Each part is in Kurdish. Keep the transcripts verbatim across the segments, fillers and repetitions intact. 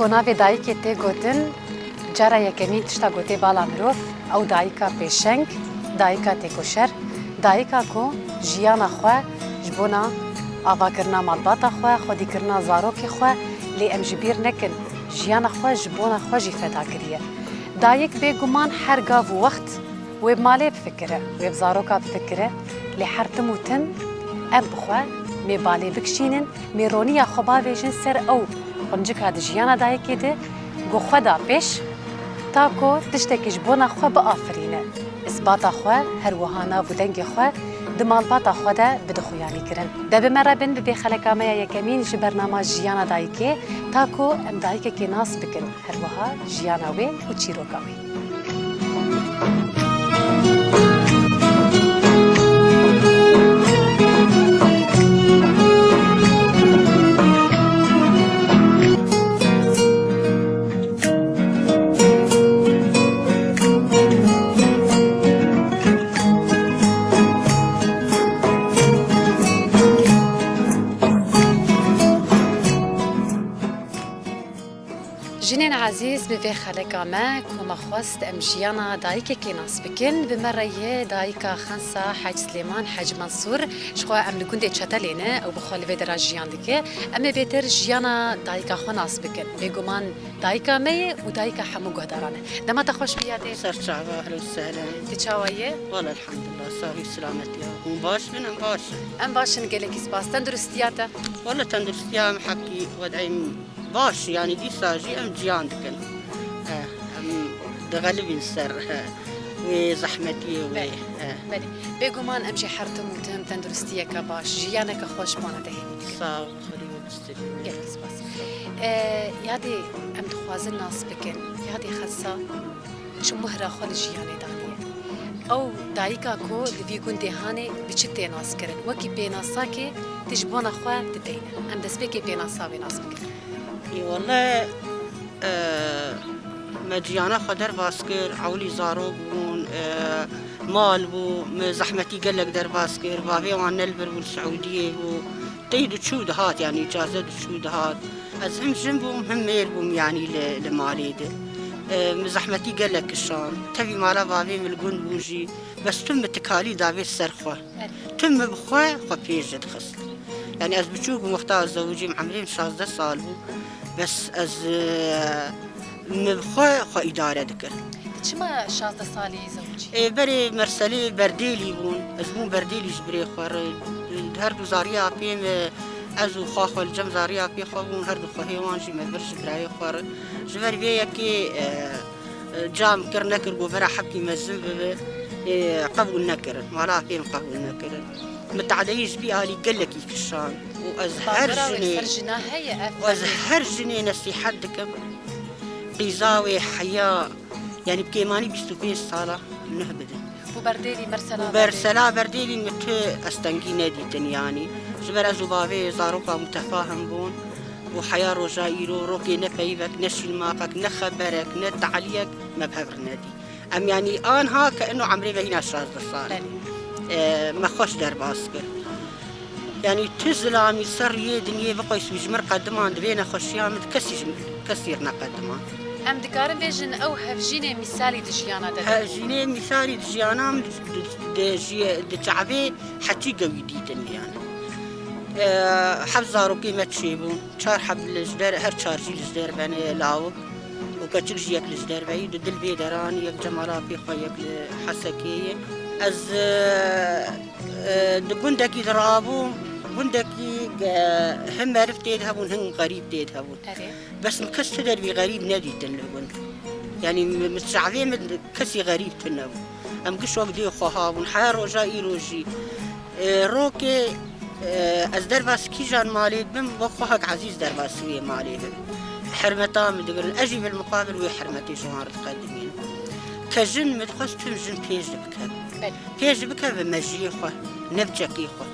Bi navê dayikê tê gotin, cara yekemîn tişta ku tê bala mirov, ew dayika pêşeng, dayika têkoşer, dayika ku jiyana xwe ji bona avakirina malbata xwe, xwedîkirina zarokê xwe, lê em ji bîr nekin, jiyana xwe ji bona xwe jî feda kiriye. Dayik bêguman her gav û wext wê bi malê bifikire, wê bi zaroka bifikire, lê her tim û tim em bi xwe mê balê bikişînin, mê roniya xwe bavêjin ser ew quncika di jiyana dayikê de ku xwe da pêş, ta ku tiştekî ji bona xwe biafirîne, isbata xwe, her wiha nav û dengê xwe di malbata xwe de bide xuyanîkirin. De bi me re bin, bibê xeleka me ya yekemîn ji bernama Jiyana Dayikê, ta ku em dayikekê nas bikin. Her wiha jiyana wê û çîroka wê. Jinên ezîz, bi vê xeleka me ku me xwest em jiyana dayikekê nas bikin, bi me re ye dayika Xensa Hec Silêman Hec Mensûr. Ji xwe em li gundê Çetelê ne, ew bi xwe li vê dera jiyan dike. Em ê bêtir jiyana dayika xwe nas bikin. Bêguman dayika me ye û dayika hemû guhdaran e. Dema te xweş be yadê. Ser çava, ehlen û sehlen. Tu çawa ye? Wala elhamdulillah, saxî û silamet ya. Hûn baş bin, em baş in. Em baş in, gelekî spas. Tenduristiya te? Wala tenduristiya em heqî wed'ê baş, yanî dîsa jî em ciyan dikin. Eh, em dixelibîn ser, eh, wê zehmetiyê wê, Belê. eh. Belê. Bêguman em jî her tim û tim tenduristiyeke baş, jiyaneke xweş ji bona te hêvî dikin. Sağ ol, Xwedê we bistînin. Gelek spas. Eh, yadê em dixwazin nas bikin, yadê Xensa çi muhra xwe li jiyanê daniye. Ew dayika ku li vî gundê hanê bi çi tê naskirin? Wekî pênasakê tu ji bona xwe diteyne. Em destpêkê pênasa wê nas bikin. Ê, wele, e, me ciyana xwe derbas kir, ewilî zarok bûn, e, mal bû, me zehmetî gelek derbas kir, bavê wan ne li vir bû, li Siûdiyê bû. Tey diçû dihat, yanî îcaze diçû dihat. Ez him jin bûm, him mêr bûm, yanî li, li malê de. E, min zehmetî gelek kişand. Tevî mala bavê min li gund bû jî. Bes tu min tikalî davê ser xwe. Evet. Tu min bi xwe, xwe pêş dixist. Yanî ez biçûk bûm, wexta ez zewicîm, emrê min şazdeh sal bû. Bes ez, e, min bi xwe, xwe îdare dikir. Tu çima şazdeh salî zewicî? Ê, berê merselê berdêlî bûn. Ez bûm berdêlî ji birê xwe re. Her du zariya apê me, ez û xwa xwe li cem zariya apê xwe bûn. Her du xwehê wan jî me bir ji birayê xwe re. Ji ber vê yekê, e, e, cam kir nekir, got, bera hebkî mezin bibe. Ê, qebûl nekirin. Mala apê min qebûl nekirin. Min tadeyî ji vî alî gelekî kişand. Û ez her jinê, û ez her jinê nesîhet dikim. Qîza wê heya, yanî bi kêmanî bîst û pênc sala nuh bidin. Û berdêlî, mersela, û bersela berdêlî min tu estengî nedîtin yanî. Ji ber ez û bavê zaroka mutefahim bûn û heya roja îro rokê ne peyivek, ne şîlmaqek, ne xeberek, ne taliyek me bi hev re nedî. Em yanî anha ke ino emrê me hîna şazdeh sal. Belê. E, me xweş derbas kir. Yanî tu zilamî ser rûyê dinyê biqeys û ji min qediman di vê nexweşiya min de kesî ji min, kesî re neqediman. Em dikarin bêjin ew hevjînê mîsalî di jiyana te de. Hevjînê mîsalî di jiyana min di, di, di, di çavê hetî gewî dîtin yanî. E, heft zarokê me çêbûn. Çar heb li ji der, her çar jî li ji der benê lawik. Û keçik jî yek li ji derve yî, di dil vê deran, yek Cemala Apê xwe, yek li Hesekê ye. Ez, e, e, di gundekî de rabûm, gundekî, e, hin meriv tê de hebûn, hin xerîb tê de hebûn. Erê. Bes min kes ti dervî xerîb nedîtin li gund. Yanî min, min çavê min kesî xerîb tune bû. Em giş wek dê xweha bûn. Heya roja îro jî, e, rokê, e, ez derbas kîjan malê dibim, wek xwehek ezîz derbas wê malê bim. Hermeta min digirin. Ez jî bilmuqabil wê hermetê ji wan re diqedimînim. Ke jin min dixwest tim jin pêş dibikeve. Belê. Pêş dibikeve mejiyê xwe, ne bi çekê xwe,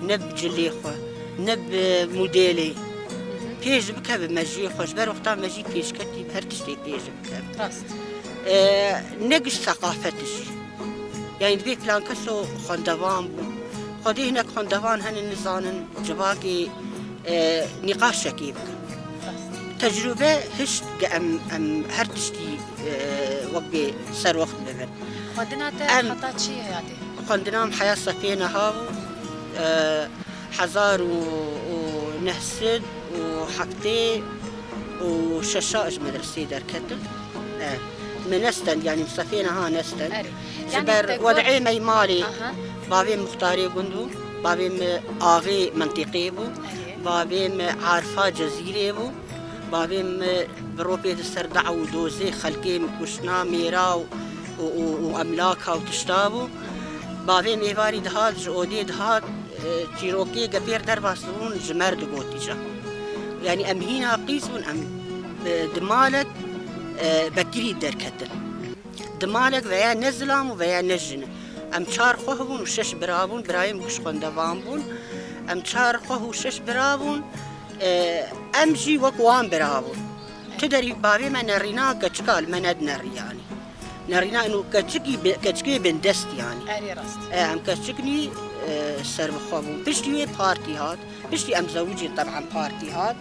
ne bi cilê xwe, ne bi modêlê. Pêş dibikeve mejiyê xwe. Ji ber wexta mejî pêşketî bi her tiştê pêş dibikeve. Rast. E, ne giş seqafet jî. Yanî divê filan keso xwendevan bû. Xwedê hinek xwendevan hene nizanin civakê, e, nîqaşekê bikin. Rast. Tecrûbe hişt ge em, em her tiştî, e, wek bê serwext bibin. Xwendina te Em- heta çi heyatê? Xwendina min heya sefê niha bû, e, hezar û neh sed û heftê û şeş ji medreseyê derketim. E, min nestend, yanî sefê niha nestend. Erê. Ji Yanî ber te got wed'ê me yê malê, Aha. bavê min muxtarê gund bû, bavê min axê mentiqê bû, Erê. bavê min arfa Cezîrê bû, bavê min bi ropê di ser da û dozê xelkê min kuştina mêra û, û, û, û emlaka û tişta bû. Bavê min êvarî dihat, ji odê dihat, e, çîrokê ge pêr derbas dibûn, ji me re digotî ca. Yanî em hîna qîz bûn, em, e, di malek, e, bekirî derketin. Di malek veya ne zilam û veya ne jin e. Em çar xweh bûn û şeş bira bûn, birayê min giş xwendevan bûn. Em çar xweh û şeş bira bûn, e, em jî wek wan bira bûn. Tu derî bavê me nerîna keçika li me nedineriyanî. Nerîna ino keçikî bi-, keçikê bindest yanî. Erê rast. E, em keçik nî, e, serbixwe bûn. Piştî wê partî hat. Piştî em zewicîn, teban partî hat.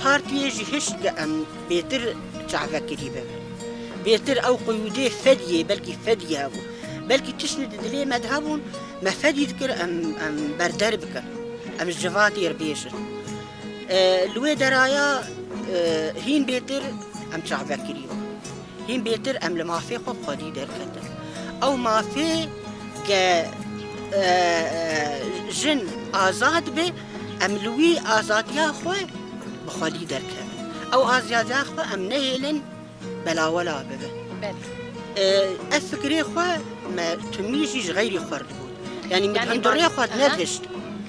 Partiyê jî hişt ge em bêtir çavekirî bibin. Bêtir ew quyûdê fediyê, belkî fediye hebû. Belkî tiştê di dilê me de hebûn, me fedî dikir em, em berder bikin. Em ji civatê re bêjin. E, li wê deraya, e, hîn bêtir em çavekirî bûn. Hîn bêtir em li mafê xwe bi xwedî derketin. Ew mafê ge, e, e, jin azad be, em li wî azadiya xwe bi xwedî derkevin. Ew azadiya xwe em nehêlin belawela bibe. Belê. E, ev fikirê xwe me timî jî ji xeyrî xwe re digot. Yanî min Yanî hundurê ma-, xwe aha. nedihişt.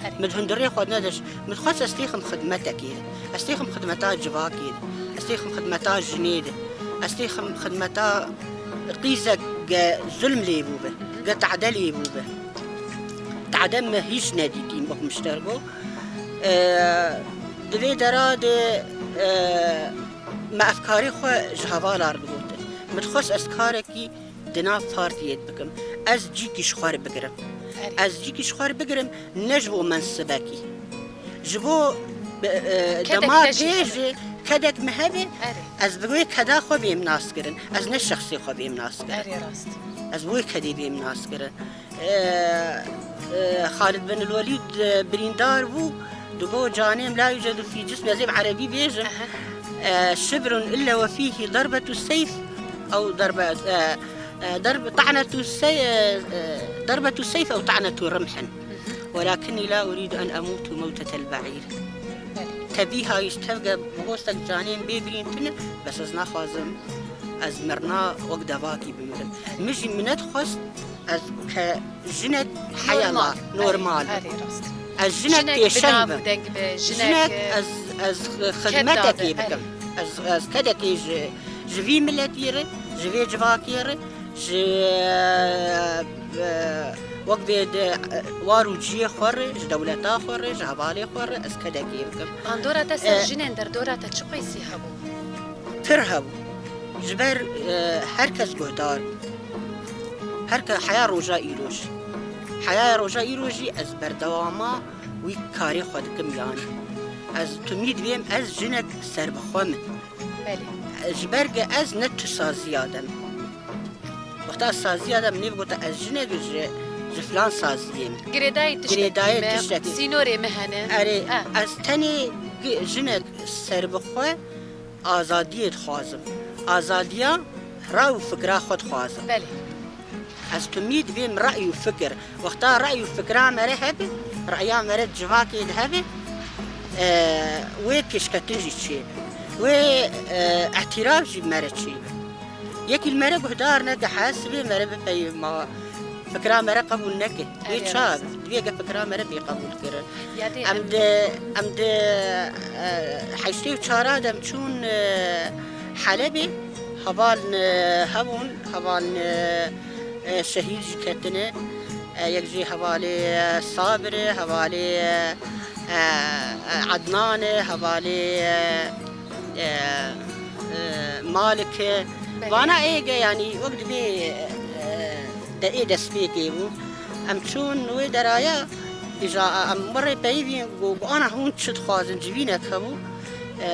Erê. Min hundurê xwe nedihişt. Min dixwest ez têxim xidmetekê de. Ez têxim xidmeta civakê de. Ez têxim xidmeta jinê de. Ez têxim xidmeta qîzek ge zulm lê bûbe, ge tade lê bûbe. Tade me hîç nedîtîn, wek min ji te re got. E, di vê dera de, e, me ev karê xwe ji hevala re digotin. Min dixwest ez karekî di nav partiyê de bikim. Ez cîkî ji xwe re bigirim. Erê. Ez cîkî ji xwe re bigirim, ne ji bo mensibekî. Ji bo, e, e, Kedek dema te jî pê hebe. jî kedek me hebe, Erê. ez bi wê keda xwe bêm naskirin. Ez ne şexsê xwe bêm naskirin. Erê rast. Ez bi wê kedê bêm naskirin. E, e, Xalid bin Welîd, e, birîndar bû. Digo, canê min la yujadu fî cismi, ez ê bi erebî bêjim. Aha. E, şibrun illa ve fîhî darbetu seyf, ew darbe, e, e, darbe, ta'netu sey-, e, e, darbetu seyf ew ta'netu rimhin. Hı hı. Welakinnî la urîdu en emûtu mewtetel be'îr. Belê. Tevî hayîş tevge bigostek canê min bê birîn tune, bes ez naxwazim ez mirina wek devakî bimirim. Min jî min nedixwest ez ke jinek heya Normal. la, normal. Erê, erê, rast. Ez jinek Jinek bi têşeng nav bim. û deng be, jinek, Jinek e, ez, ez ked xidmetekê dabe, bikim. erê. Ez, ez kedekê ji, ji vî miletî re, ji vê civakê re, ji, e, wek vê de, e, war û ciyê xwe re, ji dewleta xwe re, ji hevalê xwe re, ez kedekê bikim. Bandora te ser E, jinên derdora te çi qeysî hebû? Pir hebû. Ji ber, e, her kes guhdar bû. Her ke-, heya roja îro jî. Heya roja îro jî ez berdewama wî karê xwe dikim yanî. Ez timî divêm ez jinek serbixwe me. Belê. Ji ber ke ez ne tu saziya de me. Wexta saziya de min nêvgota ez jinek ji, ji filan saziyê me. Girêdayî tiştekî Girêdayî me, tiştekî. sînorê me hene. Erê, Ha. ez tenê gi-, jinek serbixwe azadiyê dixwazim. Azadiya ray û fikra xwe dixwazim. Belê. Ez timî divêm ray û fikir. Wexta ray û fikra me re hebe, raya me re civakê de hebe, e, wê pêşketin jî çêbe. Wê, e, îtîraf jî me re çêbe. Yekî li me re guhdar neke, hesibê me re bipeyivma, fikra me re qebûl neke. Wê Erê çawa rast. be? Divê ge fikra me re bê qebûl kirin. Ya dê Em em di, em di, e, heştê û çara de em çûn, e, Helebê. Heval, e, hebûn, heval, e, e, şehîd jî ketine. E, yek jî hevalê, e, Sabir e, hevalê, e, e, e, Ednan e, hevalê, e, e, e, Malik e. Belê. Vana êge, yanî wek divê, e, de ê destpêkê bû. Em çûn wê deraya, îja em mirê peyivîn, got, got, ana hûn çi dixwazin, civînek hebû. E,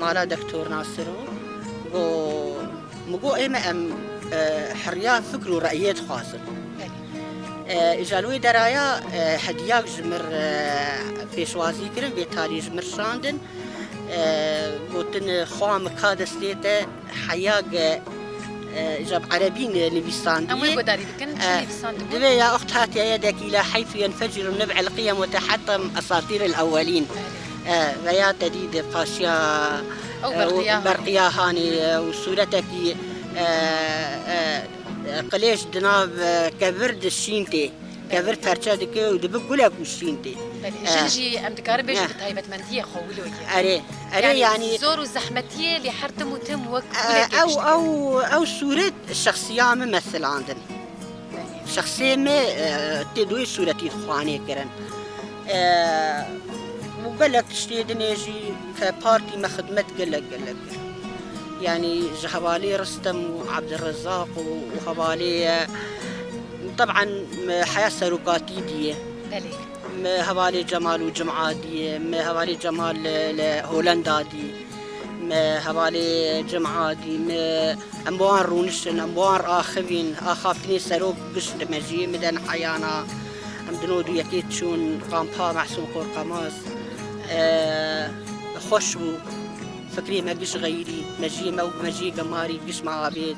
mala Doktor Nasir û got, min got, ê me em, e, heriya fikr û reyê dixwazin. E, îja li wê deraya, e, hediyak ji mir, e, pêşwazî kirin, vê talî ji mir şandin. E, gotin, xwa min ka destê te, heyag, e, e, îja bi erebî ni-, nivîsandiye. Em wê guhdarî bikin, çi E, nivîsandibû? Divê ya uxt hatiye yedekî la heyf yenfeciru neb'el qiyem ve tehattem esatîr el ewwelîn. E, veya te dî di paşiya, Ew e, berqiya hanê. Berqiya hanê, e, û sûretekî, e, e, qilêş di nav, e, kevir dişîn tê. Kevir perçe dike û dibe gulek û şîn tê. Belê, E, jin jî em dikarin bêjin e. Bi taybetmendiyê xwe wilo ye. Erê, erê, yanî, yanî zor û zehmetiyê lê her tim û tim wek E, gulekê ew, tişt dike. Ew, ew sûret şexsiya min mesilandin. Şexsê me, e, tê doyê sûretî xwanê kirin. E, û gelek tiştê dinê jî ke partî me xidmet gelek, gelek kir. Yanî ji hevalê Ristem û Ebdirrezaq û, û hevalê, e, teb'en, e, heya serokatî diye. Belê. Me hevalê Cemal û Cima diye, me hevalê Cemal li, li Holenda dî, me hevalê Cima dî, me Em bi wan rûniştin, em bi wan raxivîn, axaftinê serok giş li mejiyê min de niheyana. Em di nod û yekê çûn, kampa Mehsûn Qorqemaz. E, xweş bû. Fikrê me giş xeyirî, mejiyê me û mejiyê gemarî giş me avêt.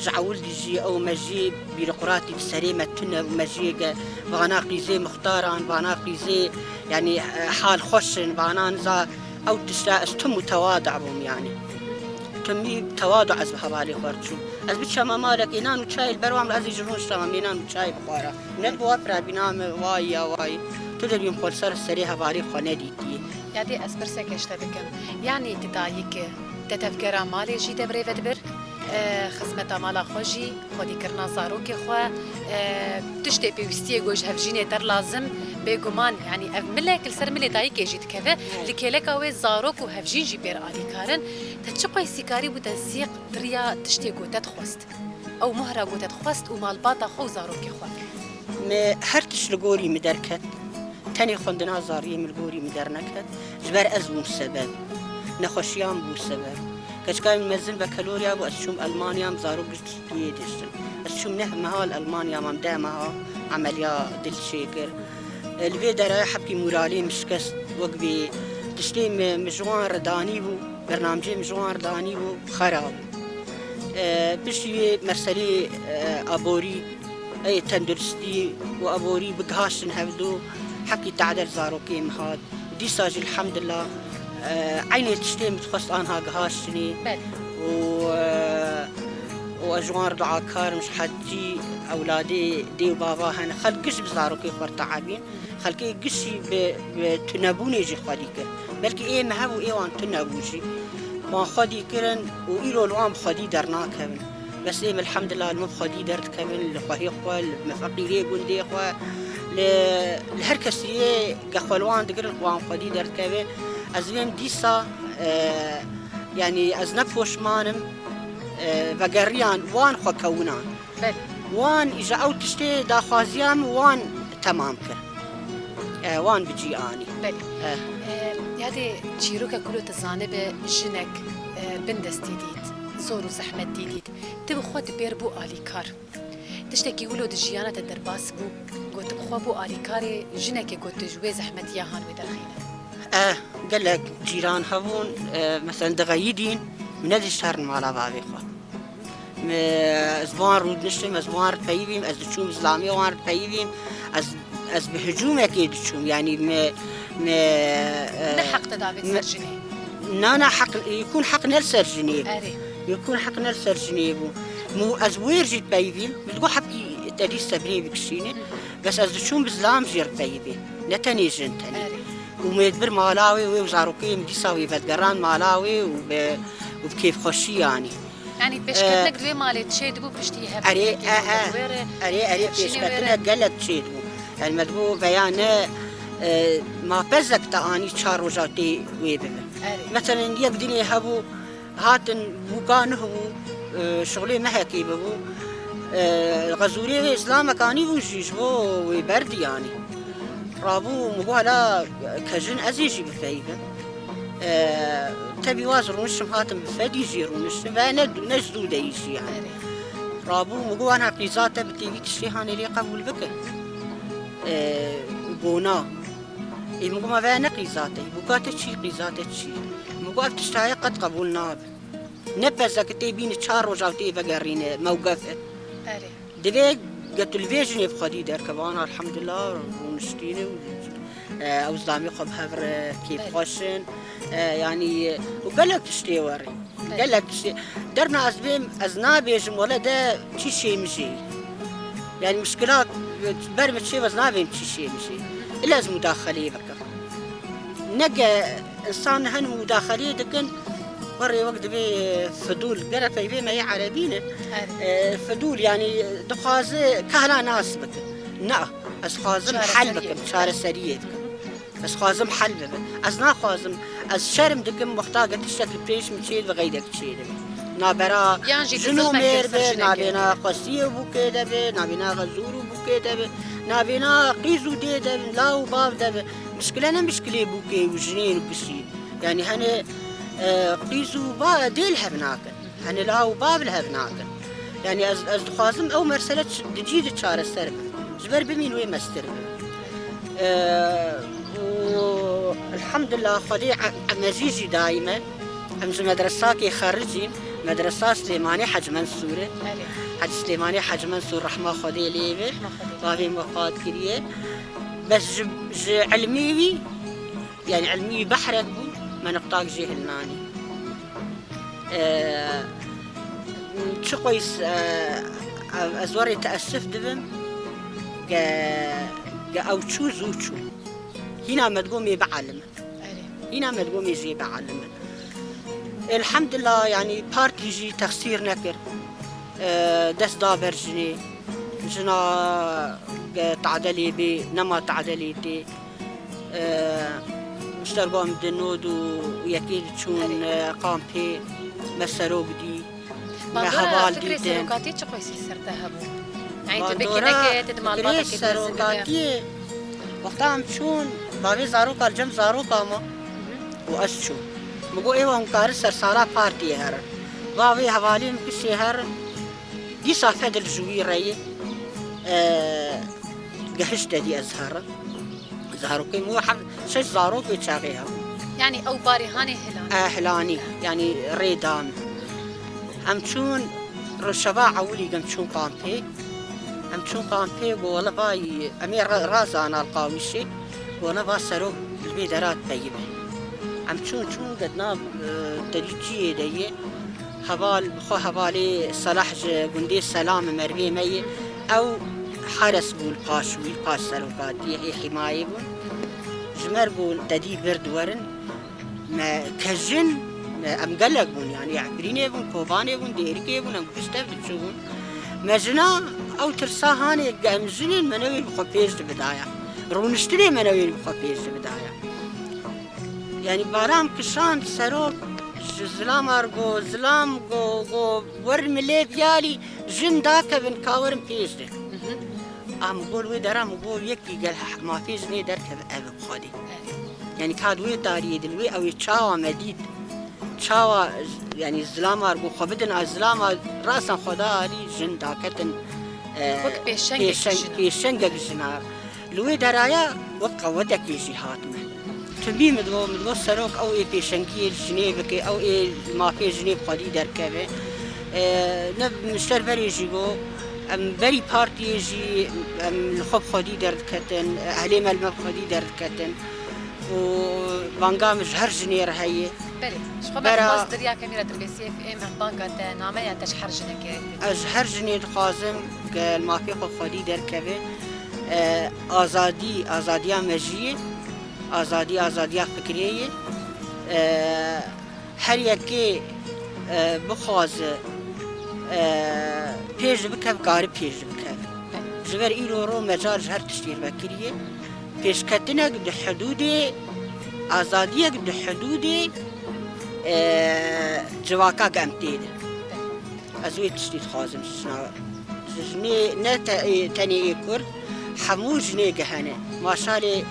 Ji ewil dî jî ew mejiyê bîroqratî bi serê me tune bû, mejiyê ge vana qîzê muxtaran, vana qîzê, yanî, e, hal xweş in, vana niza Ew tişta ez tim û tewadu bûm, yanî. Timî tewadu ez bi hevalê xwe re çûm. Ez biçema malekê nan û çayê li ber wan, ez ê ji rûniştama mênan û çayê bixwara. Ne bi wa firabîna min, wayî ya wayî. Tu dibîn xwe li ser serê hevalê xwe nedîtiyê. Ya dê ez pirseke ji te bikim. Yanî tu dayik î, te tevgera malê jî te bi rê ve dibir? E, xizmeta mala xwe jî, xwedîkirina zarokê xwe, e, tiştê pêwîstiyê ku ji hevjînê te re lazim, bêguman, yanî ev milek li ser milê dayikê jî dikeve, li kêleka wê zarok û hevjîn jî pê re alîkar in. Te çi qeysîkarî bû te sîq di riya tiştê ku te dixwest? Ew mohra ku te dixwest û malbata xwe û zarokê xwe? Me her tişt li gorî min derket. Tenê xwendina zariyê min li gorî min derneket, ji ber ez bûm sebeb. Nexweşiya min bû sebeb. Keçika min mezin ve keloriya bû, ez çûm Elmanya, min zarok giş distûyê diştin. Ez çûm neh meha li Elmanya mam, deh meha emeliya dil çêkir. E, li vê deraya hepkî moralê min şikest, wek bê tiştê min, min ji wan re danî bû, bernamcê min ji wan re danî bû, xera bû. E, piştî wê merselê, e, aborî, ê tenduristî û aborî bigihaştin hevdu, hepkî tadel zarokê min hat. Dîsa jî elhamdulillah, e, eynê tiştê min dixwest anha gihaştinê. Belê. Û, e, û ez ji wan re duakar im, ji hecî ewladê dê û bava hene. Xelk giş bi zarokê xwe re teebîn. Xelkê gişî bi, bi tunebûnê jî xwedî kir. Belkî ê me hebû, ê wan tune bû jî. Wan xwedî kirin û îro li wan bi xwedî dernakevin. Bes ê me elhamdulillah li min bi xwedî derdikevin, li xwehê xwe, li me feqîrê gundê xwe, li, li her kesî yê ge xwe li wan digirin, wan xwedî derdikevin. Ez vêm dîsa, e, yanî ez ne poşman im, e, vegeriyan wan xwe kewin an. Belê. Wan îja ew tiştê daxwaziya min wan temam kir. E, wan bi cî anî. Belê. E. E, yadê çîroka ku lo tu zanibe jinek, e, bin destî dît, zor û zehmet dî dît. Tu bi xwe dibêr bû alîkar. Tiştekî wilo di jiyana te derbas bû, got tu bi xwe bû alîkarê jinekê got tu ji wê zehmetiya han wê derxîne. E, gelek cîran hebûn, e, meselen dixeyidîn, min nedişt herin mala bavê xwe. Me, ez bi wan rûdiniştim, ez bi wan re peyivîm, ez diçûm zilamê wan re peyivîm, ez, ez bi hicûmekê diçûm, yanî me, me, e, Ne heq te davêt me, ser jinê? Na, na, heq, yekûn heq ne li ser jinê bû. Erê. Yekûn heq ne li ser jinê bû. Mu ez wêr jî dipeyivîm, min digot hepkî te dî sebrê bikişîne. Bes ez diçûm bi zilam jî re peyivê. Ne tenê jin tenê. Erê. Û me dibir mala wê, wê û zarokê min dîsa wê vedigeran mala wê û bi, û bi kêfxweşî yanî. Yanî pêşketinek di wê malê çêdibû piştî hevdî Erê, e, e. Wê re Erê, erê, hevjînê wê re. Pêşketinek gelek çêdibû. Yani me dibû veya ne, e, ma pezek te anî çar roja tê wê bibe. Erê. Meselen yek dinê hebû, hatin bûka nuh bû, e, şixulê mehekê bibû. E, xezûrê wê zilamek anî bû jî ji bo wê berdî yanî. Rabû min got hela kejin ez ê jî bipeyivim. Ee, tevî waz rûniştim, hatim bi fedî jî rûniştim ve ne, ne ji dû deyî jî yani. Rabû min got, "Wana qîza te bi têvî tiştê hanê lê qebûl bikin." Ee, bona. Ê, min got, "Ma veya ne qîza te." Got, "Ka te çî, qîza te çî?" Min got, "Ev tiştayê qet qebûl nabe." Ne pezek tê bîne çar roja û tê vegerîne mewqef e. Erê. Divê ge tu li vê jinê bi xwedî derkeve, ana elhamdulillah rûniştîne û, e, ew zilamê xwe bi hev re kêfxweş in. E, yanî, û gelek tiştê werê. Belê. Gelek tiştê. Derna ez bêm, ez nabêjim wele de çî şê min jê. Yanî mişkila ber min çê, ez nabêm çî şê min jê. Île ez mudaxeleyê bikim. Neke însan hin mudaxeleyê dikin, werê wek divê fidûl, gerek peyvê me yê erebî ne. Erê. E, fidûl, yanî dixwaze kahla nas bikin. Na, ez xwazim hel bikim, çareseriyê bikim. Ez xwazim hel bibe. Ez naxwazim, ez şerm dikim wexta ke tiştek li pêş min çê dibe, xeydek çê dibe. Nabera jin û mêr be, nabêna xwestiyê û bûkê de be, nabêna xezûr û bûkê de be, nabêna qîz û dê de be, law û bav de be. Mişkile ne mişkilê bûkê û jinên û piştî. Yanî hene, e, qîz û ba-, dê li hev nakin. Hene law û bav li hev nakin. Yanî ez, ez dixwazim ew mesele çi-, di cî de çareser be. Ji ber bimîn wê mestir be. E, û elhamdulillah Xwedê e-, emezî jî dayî me. Em ji medresakê xericîn, medresa Silêmanê Hec Mensûr e. Erê. Hec Silêmanê Hec Mensûr, rehma Xwedê lê be. Rehma Xwedê. Bavê min wefat kiriye. Bes ji, ji ilmê wî, yanî ilmî wî behrek bû, me niqtak jê hilnanî. Ee, çi qeys, e, ez werê teessif dibim, ge, ge ew çû, zû çû. Hîna me digot mê bielime. Erê. Hîna me digot mê jê bielime. Elhamdulillah, yanî partî jî texsîr nekir. Ee, dest da ber jinê. Jina ge tadelê bê, nema tadelê tê. Ee, ji derba em di nod û yekê diçûn, e, kampê me serok dî, me heval dîtin. Bandora fikrê serokatiyê çi qeysî ser te hebû? Yanî tu bikî neke, tu di malbateke serokatiyê, wexta em çûn, bavê zaroka li cem zaroka ma û ez çûm. Min got, "Êwa hûn karin sersala partiyê herin." Va vê hevalê min kişê herin. Dîsa fedil ji wî re ye. E, gehişte dî ez herim. Zarokê min heft, şeş zarok wê çaxê hebûn. Yanî ew barê hanê hilanî. E, hilanî, yanî rê dan. Em çûn rojeva ewilî em çûn kampê. Em çûn kampê, got, "Wele vay, em ê ra-, razana li qawîşê." Got, "Ne va serok li vê dera dipeyive." Em çûn, çûn, get nav, e, derî çiyê de yê. Heval, bi xwe hevalê Selah ji gundê Selam merivê me yê. Ew heres bû li paş wî, li paş serokatiyê, hê hîmayê bûn. Ji me re got, "Te dî vir diwerin." Me kejin, me, em gelek bûn, yanî Efrînê bûn, Kobanê bûn, Dêrikê bûn, em giş tev diçûbûn. Me jina ew tirsa hanê, em jin in, me newêr bi xwe pêş dibidaya. Rûniştinê me newêr bi xwe pêş dibidaya. Yanî baram kişand serok ji zilamar got, zilam got, got, "Werin milê biyalî, jin dakevin, ka werin pêş de." Am got, "Wê dera min got, yekî gel mafê jinê derkeve ev bi Xwedê." Yanî ka di wê tariyê de, wê ew ê çawa me dît, çawa, yanî zilamar got, "Xwe bidin a zilama, rasan xwe da alî, jin daketin, e, wek pêşengek pêşeng-, jina." Pêşengek jina. Li wê deraya wek qewetekê jî hatime. Timî min digot, min digot, "Serok, ew ê pêşengiyê jinê bike, ew ê mafê jinê bi xwedî derkeve." E, ne min ji te berê jî got, em berî partiyê jî em li xwe bi xwedî derdiketin, ehlê me li me bi xwedî derdiketin û banga min ji her jinê re heye. Belê, ji xwe bera bes diriyake min re dirbêsiyê, êm em banga te, nameya te ji her jineke. Ez ji her jinê dixwazim ke li mafê xwe xwedî derkeve. E, azadî, azadiya mejiyê, azadî, azadiya fikrê ye. E, her yekê, e, bixwaze, e, pêş bikeve, kare pêş bikeve. Ji ber îro ro mecal ji her tiştî vekiriye. Pêşketinek di hidûdê, azadiyek di hidûdê, e, civaka ke em tê de. Ez wê tiştî dixwazim ji jina. Ji jinê ne te-, tenê ê Kurd, hemû jinê ge hene. Maşalê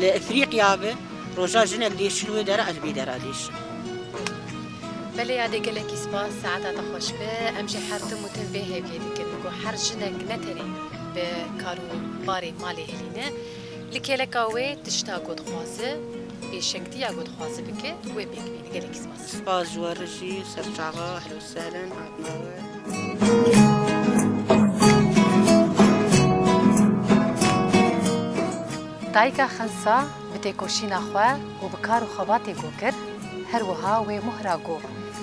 li Efrîqya be, Roja jinek dêşin wê dera, ez vê dera dêşim. Belê yadê, gelekî spas, saeta te xweş be. Em jî her tim û tim vê hêviyê dikin ku her jinek ne tenê bi kar û barê malê hilîne, li kêleka wê tişta ku dixwaze, pêşengtiya ku dixwaze bike, wê pêk bîne. Gelekî spas. Spas ji we re jî, serçava, ehlen û sehlen, hatina we. Dayika Xensa bi têkoşîna xwe û bi kar û xebatê ku kir, her wiha wê mohra ku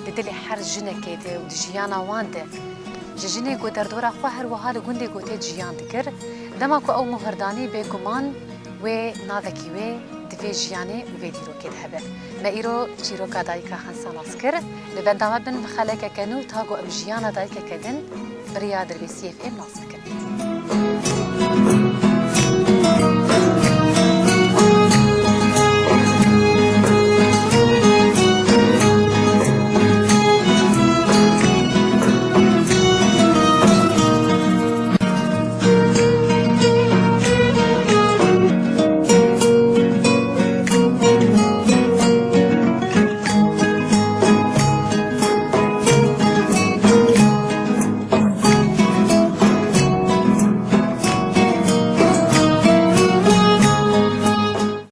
di dilê her jinekê de û di jiyana wan de ji jinê ku derdora xwe her wiha li gundê ku tê jiyan dikir, dema ku ew mohr danî, bêguman wê navekî wê di vê jiyanê û vê dîrokê de hebe. Me îro çîroka Dayika Xensa nas kir. Li benda me bin, bi xelekeke nû ta ku em jiyana dayikeke din bi riya Dirbêsiyê F M nas bikin.